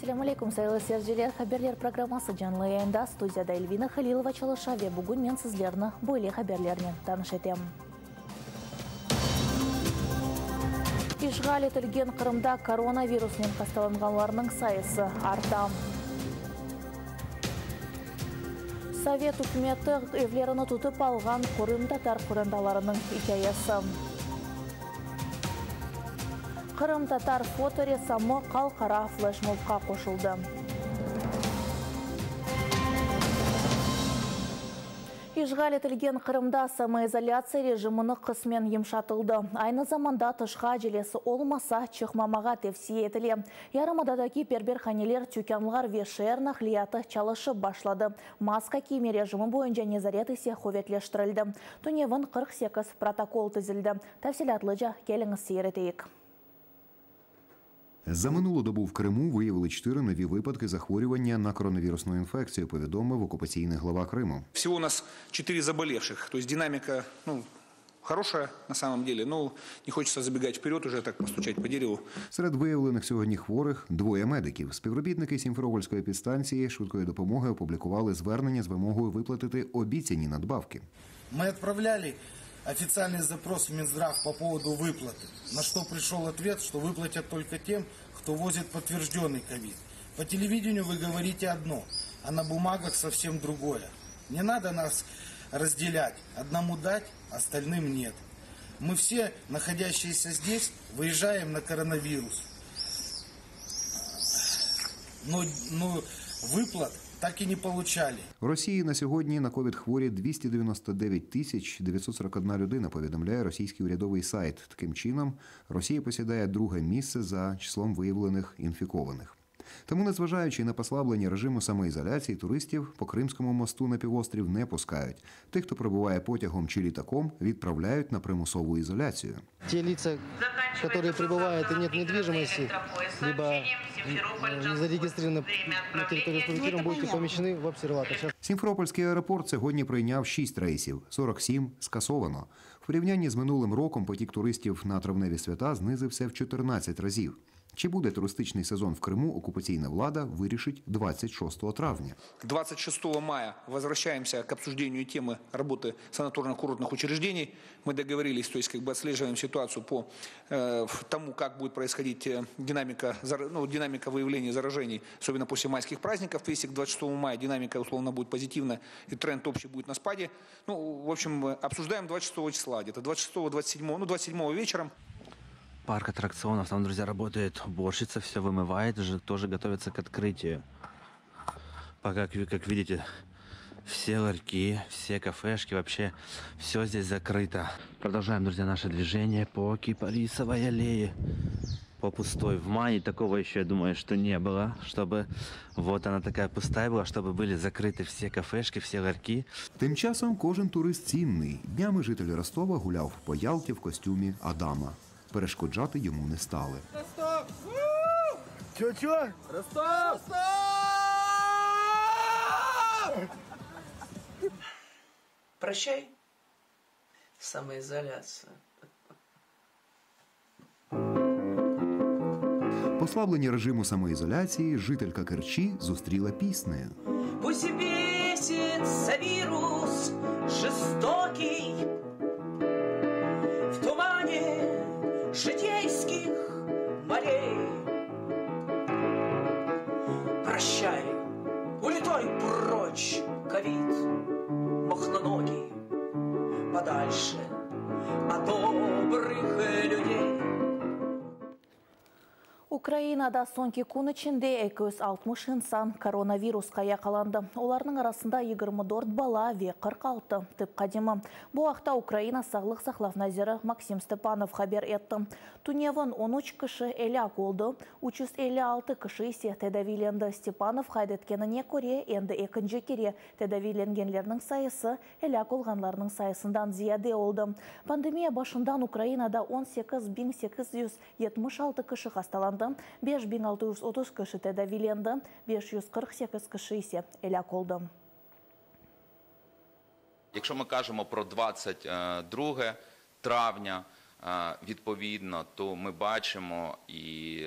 Selâm aleyküm, sayılı seyirciler! Haberler programması canlı yayında. Studiyada Elvina Halilova çalışa ve bugün men sizlerni böyle haberlernen tanış etem. İşğal etilgen Qırımda koronavirusnen hastalanğanlarnıñ sayısı arta. Sovet ükümeti evlerini tutıp alğan qırımtatar qorantalarınıñ ikâyesi. Qırımtatar fotoressamı halqara fleşmobqa qoşuldı. İşğal etilgen Qırımda samoizolâtsiya rejimini qısmen yımşatıldı. Aynı zamanda tışqa acelesi olmasa, çıqmamağa tevsiye etile. Yarımadadaki berberhaneler, tükânlar ve şeer naqliyatı çalışıp başladı. Maska kiyme rejimi boyunca nezaret ise quvetleştirildi. Tünevin 48 protokol tizildi. Tafsilâtlıca keliñiz seyir eteyik. За минулу добу в Криму виявили чотири нові випадки захворювання на коронавірусну інфекцію, повідомив окупаційний глава Криму. Всего у нас 4 заболевших, то есть динамика, ну, хорошая на самом деле, но не хочется забегать вперед уже, так постучать по дереву. Серед виявлених сьогодні хворих двоє медиків. Співробітники Сімферопольської підстанції швидкої допомоги опублікували звернення з вимогою виплатити обіцяні надбавки. Мы отправляли официальный запрос в Минздрав по поводу выплаты, на что пришел ответ, что выплатят только тем, кто возит подтвержденный ковид. По телевидению вы говорите одно, а на бумагах совсем другое. Не надо нас разделять. Одному дать, остальным нет. Мы все, находящиеся здесь, выезжаем на коронавирус. Но выплат так и не получали. В Росії на сьогодні на ковід хворі 299 тисяч 941 людина, повідомляє російський урядовий сайт. Таким чином, Росія посідає друге місце за числом виявлених інфікованих. Тому, незважаючи на послаблення режиму самоізоляції, туристів по Кримському мосту на півострів не пускають. Тих, хто прибуває потягом чи літаком, відправляють на примусову ізоляцію. Те лица, которые прибывают и нет недвижимости, либо не зарегистрированы на территории Республики Крым, будете помещены в обсерватор. Сейчас Сімферопольський аеропорт сьогодні прийняв 6 рейсів, 47 скасовано. В порівнянні з минулим роком потік туристів на травневі свята знизився в 14 разів. Чи буде туристичний сезон в Криму, окупаційна влада вирішить 26 травня. 26 мая возвращаемся к обсуждению темы работы санаторно-курортных учреждений. Мы договорились, то есть как бы отслеживаем ситуацию по тому, как будет происходить динамика, ну, динамика выявления заражений, особенно после майских праздников. То есть к 26 мая динамика условно будет позитивна и тренд общий будет на спаде. Ну, в общем, обсуждаем 26 числа, где-то 26, 27, ну, 27 вечером. Парк аттракционов, там, друзья, работает уборщица, все вымывает, же тоже готовится к открытию. Пока, как видите, все ларьки, все кафешки, вообще все здесь закрыто. Продолжаем, друзья, наше движение по Кипарисовой аллее. По пустой. В мае такого еще, я думаю, что не было, чтобы вот она такая пустая была, чтобы были закрыты все кафешки, все ларьки. Тим часом кожен турист цінний. Днями житель Ростова гуляв по Ялті в костюмі Адама. Перешкоджати йому не стали. Чё-чё? Ростов! Прощай, самоизоляция. Послаблення режиму самоізоляції жителька Керчі зустріла піснею. Пусть бесится вирус жестокий в тумане житейских морей. Прощай, улетай прочь, ковид мохноногий, подальше от добрых людей. Ukrainada soñki kün içinde 260 insan koronavirusqa yaqalandı. Olarnıñ arasında 24 bala ve 46 tıp hadimi. Bu aqta Ukraina Sağlıq saqlav naziri Maksim Stepanov haber etti. Tünevin 13 kişi elâk oldı, 356 kişi ise tedaviylendi. Stepanov qayd etkenine köre, endi ekinci kere tedaviylengenlerniñ sayısı elâk olğanlarnıñ sayısından ziyade oldı. Pandemiya başından Ukrainada 18 876 kişi hastalandı, 5630 kişi tedaviylendi, 548 kişi ise elâk oldı. Якщо ми кажемо про 22 травня, відповідно, то ми бачимо і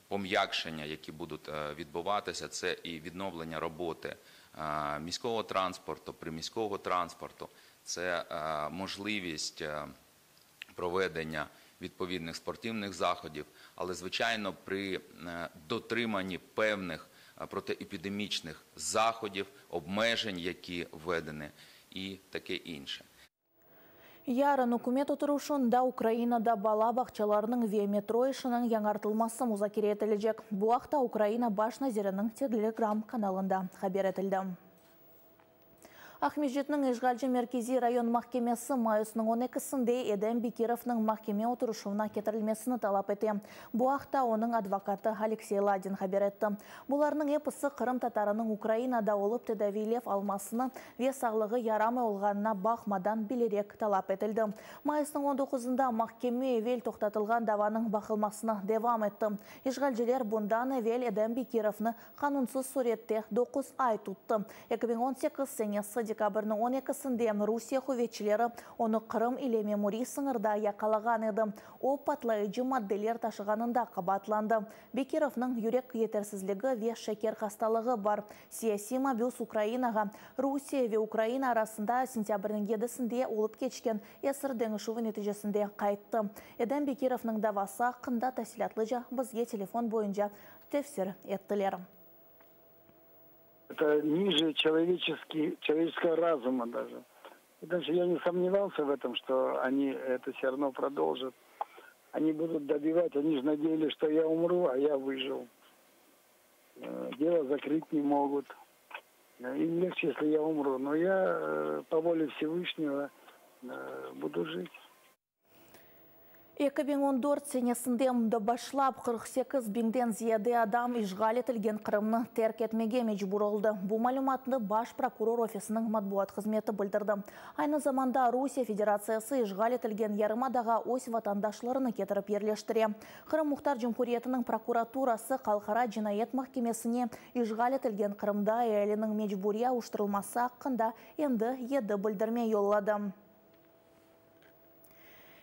пом'якшення, які будуть відбуватися, це і відновлення роботи міського транспорту, приміського транспорту, це можливість проведення відповідних спортивних заходів, але, звичайно, при дотриманні певних протиепідемічних заходів, обмежень, які введені, і таке інше. Yarın ükümet oturışında Ukrainada bala bağçalarınıñ ve metro işiniñ yañartılması muzakere etilecek. Bu aqta Ukraina baş naziriniñ Telegram kanalında haber etildi. Aqmescitniñ işğalci Merkeziy rayon mahkemesi mayısnıñ 12-sinde Edem Bekirovnıñ mahkeme oturışuvına ketirilmesini talap ete. Bu aqta onıñ advokatı Aleksey Ladin haber etti. Bularnıñ episi qırımtatarınıñ Ukrainada olıp tedaviylev almasını ve sağlığı yaramay olğanına baqmadan bilerek talap etildi. Mayısnıñ 19-ında mahkeme evel toqtatılğan davanıñ baqılmasını devam etti. İşğalciler bundan evel Edem Bekirovnı qanunsız sürette 9 ay tuttı. 2018 senesi dekabrniñ 12-sinde Rusiye quvetçileri onı Qırım ile memuriy sıñırda yaqalağan edi. O, patlayıcı maddeler taşığanında qabaatlandı. Bekirovnıñ yürek yetersizligi ve şeker hastalığı bar. Siyasiy mabüs Ukrainağa Rusiye ve Ukraina arasında sentâbrniñ 7-sinde olıp keçken esir deñişüvi neticesinde qayttı. Edem Bekirovnıñ davası aqqında tafsilâtlıca bizge telefon boyunca tefsir ettiler. Это ниже человеческий, человеческого разума даже. Потому что я не сомневался в этом, что они это все равно продолжат. Они будут добивать, они же надеялись, что я умру, а я выжил. Дело закрыть не могут. Им легче, если я умру. Но я по воле Всевышнего буду жить. 2014 senesinden de başlap 48 biñden ziyade adam işğal etilgen Qırımnı terk etmege mecbur oldı. Bu malümatnı baş prokuror ofisiniñ matbuat hızmeti bildirdi. Aynı zamanda Rusiye Federatsiyası işğal etilgen yarımadağa öz vatandaşlarını ketirip yerleştire. Qırım Muhtar Cumhuriyetiniñ prokuraturası Halqara cinayet mahkemesine işğal etilgen Qırımda ealiniñ mecburiy avuştırılması aqqında endi 7 bildirme yolladı.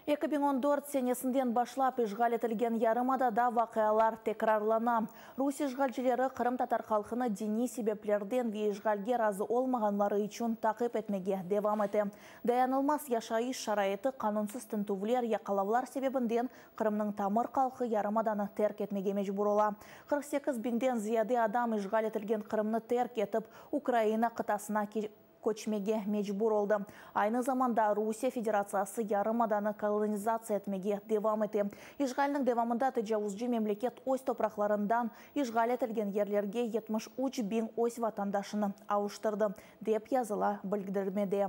2014 senesinden başlap işğal etilgen yarımadada vaqialar tekrarlana. Rus işğalcileri qırımtatar halqını diniy sebeplerden ve işğalge razı olmağanları içün taqip etmege devam ete. Dayanılmaz yaşayış şaraiti, qanunsız tintüvler, yaqalavlar sebebinden Qırımnıñ tamır halqı yarımadanı terk etmege mecbur ola. 48 biñden ziyade adam işğal etilgen Qırımnı terk etip, Ukraina qıtasına köçmege mecbur oldı. Aynı zamanda Rusiye Federatsiyası yarımadanı kolonizatsiya etmege devam ete. İşğalniñ devamında tecavuzcı memleket öz topraqlarından işğal etilgen yerlerge 73 biñ öz vatandaşını avuştırdı, dep yazıla bildirmede.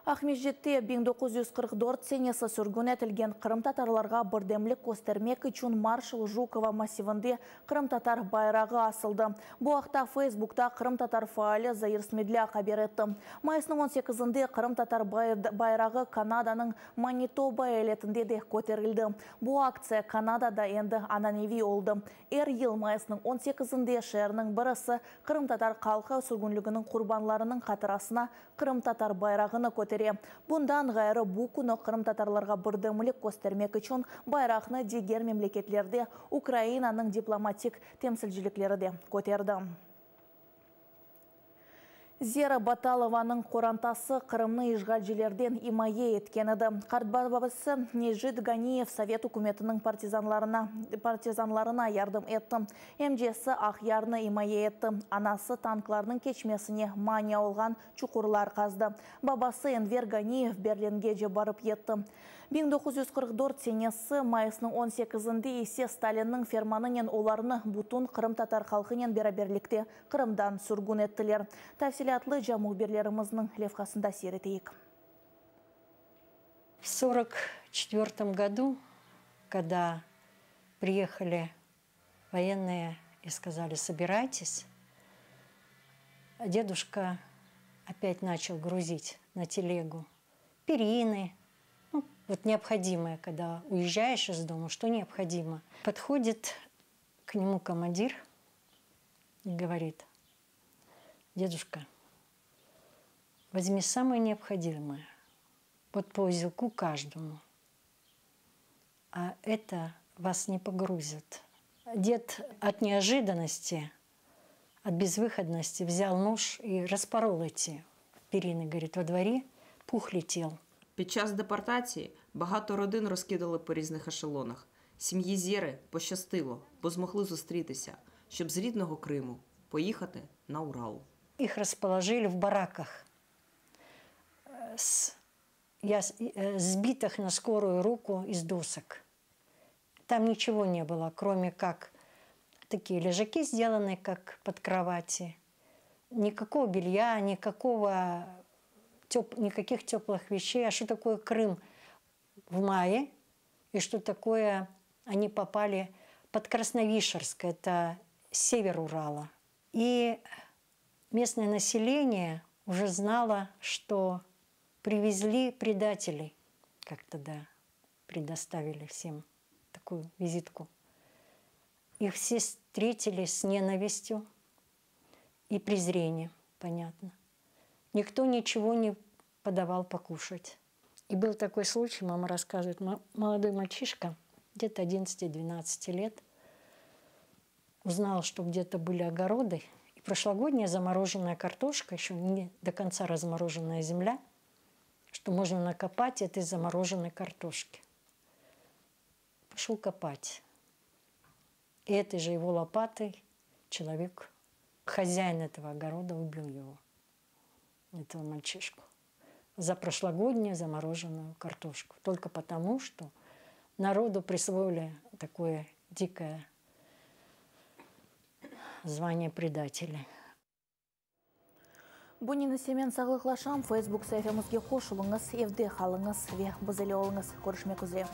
Aqmescitte 1944 senesi sürgün etilgen qırımtatarlarğa birdemlik köstermek içün Marşal Jukova massivinde qırımtatar bayrağı asıldı. Bu aqta Facebookta qırımtatar faali Zair Smedlâ haber etti. Mayısnıñ 18-nde qırımtatar bayrağı Kanadanıñ Manitoba eyaletinde de köterildi. Bu aktsiya Kanadada endi ananeviy oldı. Er yıl mayısnıñ 18-nde şeerniñ birisi qırımtatar halqı sürgünliginiñ qurbanlarınıñ hatırasına qırımtatar bayrağını kötere. Bundan ğayrı bu künü qırımtatarlarğa birdemlik köstermek içün bayraqnı diger memleketlerde Ukrainanıñ diplomatik temsilcilikleri de köterdi. Zera Batalovanıñ qorantası Qırımnı işğalcilerden imaye etken edi. Qartbabası Necit Ganiyev Sovet ükümetiniñ partizanlarına, partizanlarına yardım etti. Emcesi Aqyarnı imaye etti. Anası tanklarnıñ keçmesine mania olğan çuqurlar qazdı. Babası Enver Ganiyev Berlingece barıp yetti. 1944 senesi mayısnıñ 18-nde ise Stalinniñ fermanınen olarnı bütün qırımtatar halqınen beraberlikte Qırımdan sürgün ettiler. Tafsilâtlıca mühbirlerimizniñ levhasında seyir eteyik. В 1944 году, когда приехали военные и сказали, собирайтесь, дедушка опять начал грузить на телегу перины, ну, вот необходимое, когда уезжаешь из дома, что необходимо. Подходит к нему командир и говорит, дедушка, возьми самое необходимое, вот по узелку каждому. А это Вас не погрузят. Дед от неожиданности, от безвыходности взял нож и распорол эти перины, говорит, во дворе пух летел. Під час депортації багато родин розкидали по різних ешелонах. Сім'ї Зєри пощастило, бо змогли зустрітися, щоб з рідного Криму поїхати на Урал. Их расположили в бараках, э, с, я, э, сбитых на скорую руку из досок. Там ничего не было, кроме как такие лежаки сделаны, как под кровати. Никакого белья, никакого теп, никаких теплых вещей. А что такое Крым в мае? И что такое они попали под Красновишерск, это север Урала. И местное население уже знало, что привезли предателей, как тогда предоставили всем такую визитку. Их все встретили с ненавистью и презрением, понятно. Никто ничего не подавал покушать. И был такой случай, мама рассказывает, молодой мальчишка, где-то 11-12 лет, узнал, что где-то были огороды, и прошлогодняя замороженная картошка, еще не до конца размороженная земля, что можно накопать этой замороженной картошки. Пошел копать. И этой же его лопатой человек, хозяин этого огорода, убил его, этого мальчишку, за прошлогоднюю замороженную картошку. Только потому, что народу присвоили такое дикое звание предателя. Bunıñnen sağlıqlaşam, Facebook saifemizge qoşulıñız, evde qalıñız ve biz ile oluñız. Körüşmek üzere.